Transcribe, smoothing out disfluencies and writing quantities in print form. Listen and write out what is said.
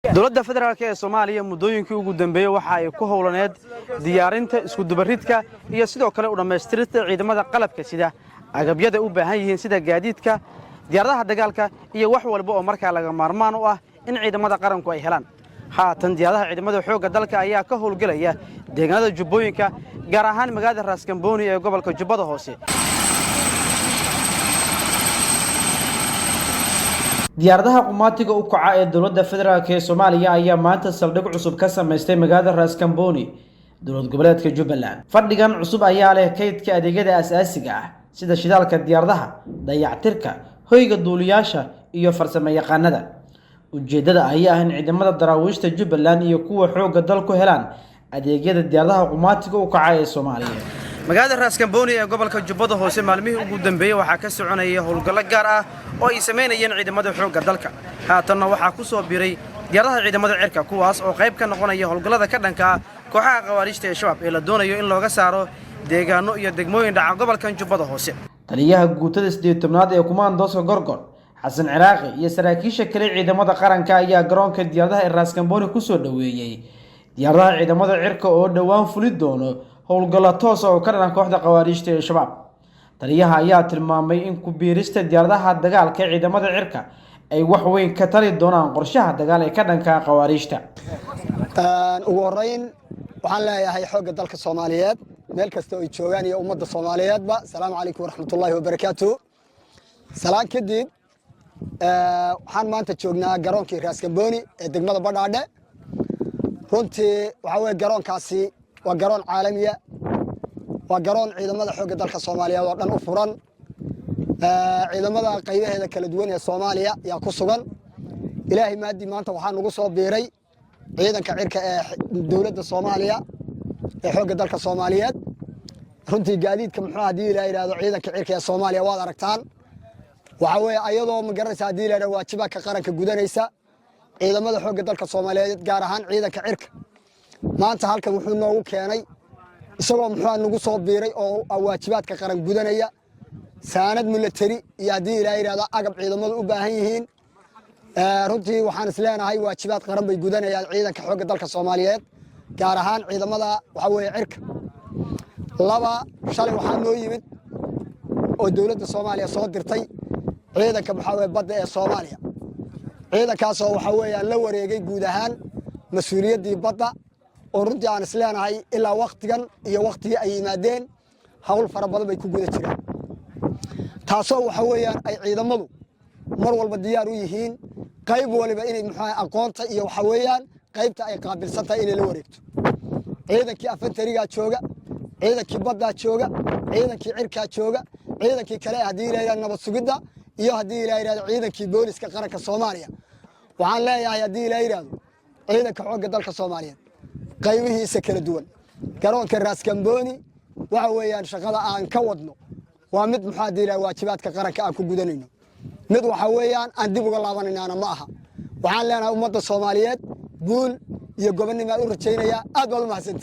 Dowladda federaalk ee Soomaaliya muddooyinkii ugu dambeeyey waxa ay ku howlaneed diyaarinta, iskudubaridka iyo sidoo kale u dhammaystirista ciidamada qalabka sida agabyada u baahan yihiin, sida gaadiidka, diyaaradaha dagaalka iyo wax walba oo markaa laga maarmaan u ah in ciidamada qaranku ay helaan. Haatan diyaaradaha ciidamada xoogga dalka ayaa ka howlgelaya deegaanada Jubbooyinka, gaar ahaan magaalada Raaskambooni ee gobolka Jubbada Hoose. Diyaaradaha qumaatiga u kaca ee dowladda federaalk ee Soomaaliya ayaa maanta saldhig cusub ka samaystay magaalada Raaskambooni, dowlad goboleedka Jubbaland. Fadhigan cusub ayaa leh kaydka adeegyada asaasiga ah sida shidaalka diyaaradaha, dayactirka, hoyga duuliyaasha iyo farsamo yaqaanada. Ujeeddada ayaa ah in ciidamada daraawiishta Jubbaland iyo kuwa xoogga dalku helaan adeegyada diyaaradaha qumaatiga u kaca ee Soomaaliya. Magaalada Raaskambooni ee gobolka Jubbada Hoose maalmihii ugu dambeeyey waxaa ka soconaya howlgallo gaar ah oo ay samaynayeen ciidamada xoogga dalka. Haatanna waxaa ku soo biiray diyaaradaha ciidamada cirka, kuwaas oo qayb ka noqonaya howlgallada ka dhanka ah kooxaha khawaariijta ee Shabaab ee la doonayo in looga saaro deegaano iyo degmooyin dhaca gobolkan Jubbada Hoose. Taliyaha guutada 18aad ee kumaandooska Gorgor, Xasan Ciraaqi, iyo saraakiisha kale ciidamada qaranka ayaa garoonka diyaaradaha ee Raaskambooni kusoo dhoweeyey diyaaradaha ciidamada cirka oo dhowaan fuli doono howlgallo toosa oo ka dhanan kooxda khawaariijta ee Shabaab. Taliyaha ayaa tilmaamay in ku biirista diyaaradaha dagaalka ee ciidamada cirka ay wax weyn ka tali doonaan qorshaha dagaal ee ka dhanka khawaariijta. Ugu horeyn waxaan leeyahay xoogga dalka Soomaaliyeed meel kasta oo ay joogaan iyo ummadda Soomaaliyeedba, asalaamu calaykum waraxmatullaahi wabarakaatu. Salaan kadib, waxaan maanta joognaa garoonkii Raaskambooni ee degmada Badhaadhe. Runtii waxaa weye garoonkaasi waa garoon caalamiya, waa garoon ciidamada xoogga dalka Soomaaliyeed oo dhan u furan. Ciidamada qaybaheeda kala duwan ee Soomaaliya yaa ku sugan. Ilaahay maadii, maanta waxaa nagu soo biiray ciidanka cirka ee dowladda Soomaaliya ee xoogga dalka Soomaaliyeed. Runtii gaadiidka, muxuu, haddii ilaa yidhahdo, ciidanka cirka ee Soomaaliya waad aragtaan. Waxaa weeye ayadoo, ma garanaysa, haddii la yidhahdo, waajibaadka qaranka gudanaysa ciidamada xoogga dalka Soomaaliyeed, gaar ahaan ciidanka cirka, maanta halkan wuxuu noogu keenay isagoo, muxuu, nagu soo biiray oo waajibaadka qaran gudanaya saanad milateri iyo, haddii ilaa yidhahdo, agab ciidamadu u baahan yihiin. Runtii waxaan is leenahay waajibaad qaran bay gudanayaan ciidanka xoogga dalka Soomaaliyeed, gaar ahaan ciidamada, waxaa weeye, cirka. Laba, shalay waxaa noo yimid oo dowladda Soomaaliya soo dirtay ciidanka, waxaa weye, badda ee Soomaaliya. Ciidankaasoo, waxaa weeyaan, la wareegay guud ahaan mas-uuliyaddii badda, oo runtii aan is leenahay ilaa wakhtigan iyo wakhtigii ay yimaadeen hawl fara badan bay ku guda jiraan, taasoo, waxa weeyaan, ay ciidamadu mar walba diyaar u yihiin qayb waliba inay, muxuu, aqoonta iyo, waxa weeyaan, qaybta ay qaabilsan tahay inay la wareegto. Ciidankii infantry-gaa jooga, ciidankii baddaa jooga, ciidankii cirkaa jooga, ciidankii kale, haddii la yidhahdo, nabad sugidda iyo, haddii la yidhahdo, ciidankii booliska qaranka Soomaaliya. Waxaan leeyahay, haddii la yidhahdo, ciidanka xoogga dalka Soomaaliyeed qaybihiisa kala duwan, garoonka Raaskambooni, waxa weeyaan, shaqada aan ka wadno waa mid, muxuu, haddii la waajibaadka qaranka aan ku gudanayno. Mid, waxa weeyaan, aan dib uga laabanaynaana ma aha. Waxaan leenahay ummadda Soomaaliyeed guul iyo gobonnimo aan u rajaynayaa. Aad baad u mahadsanti.